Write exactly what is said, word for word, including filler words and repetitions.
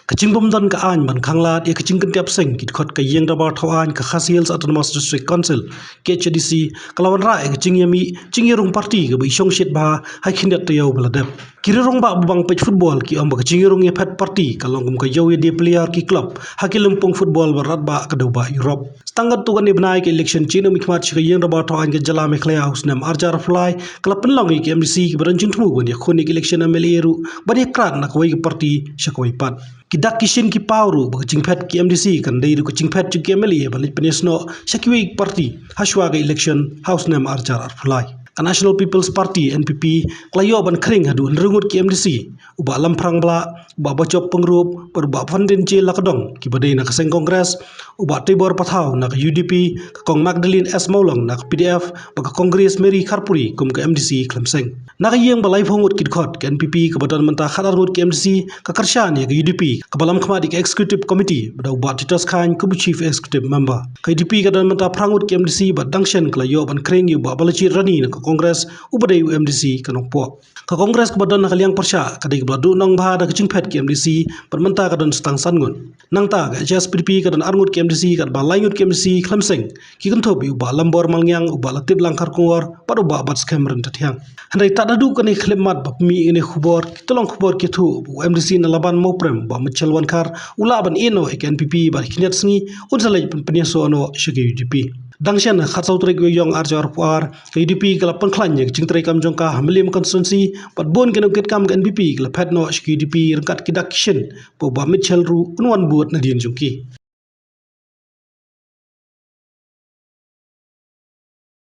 Ka jingbym don ka aiñ ban khanglad ïa ka jingkynthiap seng ki dkhot ka Ïing Dorbar Thaw Aiñ ka Khasi Hills Autonomous District Council, K H A D C, ka la wanrah ïa ka jingïamih jingïarung party kaba i shongshit bha ha ki khyndiat taïew ba la dep. Ki rangbah ba bang peit football ki ong ba ka jingïarung ïaphet party ka long kum ka ïew ïadie player ki club ha ki lympung football ba radbah ka dewbah Europe. Tang katto katne bnai ka election jingmihkhmat sha ka Ïing Dorbar Thaw Aiñ ka jylla Meghalaya ha u snem arhajar arphew lai ka la pynlong ïa ki M D C kiba don jingthmu ban ïakhun ïa ka election M L A ruh ban ïakrat na kawei ka party sha kawei pat. Ki dak ki shin ki paw ruh ba ka jingphet ki M D C kan dei ruh ka jingphet jong ki M L A ban leit pynïasnoh sha kiwei ki party hashwa ka election ha u snem arhajar arphew lai. Ka National People's Party, N P P, ka la ïoh ban khring haduh hynriew ngut ki M D C, u Bah Lamphrang Blah, u Bah Bajop Pyngrope bad u Bah Fandin J Lakadong, kiba dei na ka seng Congress, u Bah Teibor Pathaw na ka U D P, ka Kong Magdalene S Mawlong na ka P D F, bad ka Congress Mary Kharpuri kum ka M D C khlem seng. Na ka ïing ba laiphew ngut ki dkhot, ka N P P kaba don mynta khatar ngut ki M D C ka kyrshan ïa ka U D P kaba lamkhmat ïa ka Executive Committee bad da u Bah Titos Chyne kum u Chief Executive Member. Ka U D P ka don mynta phra ngut ki M D C bad dang shen ka la ïoh ban khring ïa u Bah Balajied Rani na ka Congress uba dei u M D C ka Nongpoh. Ka Congress kaba don ha ka liang pyrshah ka dei kaba la duh nong bha da ka jingphet ki M D C bad mynta ka don sa tang san ngut. Nangta ka H S P D P ka don ar ngut ki M D C katba lai ngut ki M D C khlem seng, ki kynthup ïa u Bah Lambor Malngiang, u Bah Latiplang Kharkongor bad u Bah Batskhem Ryntathiang. Hynrei tad haduh kane ka khyllipmat ba pynmih ïa kane ka khubor, ki tyllong khubor ki ïathuh ba u M D C na Laban Mawprem, u Bah Mitchell Wankhar, u lah ban ïehnoh ïa ka N P P bad ha ki khyndiat sngi un sa leit pynïasoh noh sha ka U D P. Dang shen ha ka khatsaw tarik u Ïaïong arhajar arphew ar, ka U D P ka la pynkhlaiñ ïa ka jingtreikam jong ka ha Mylliem constituency bad bun ki nongkitkam ka N P P ki la phet noh sha ka U D P ryngkat ki dak ki shin ba u Bah Mitchell ruh un wan bud nadien jong ki.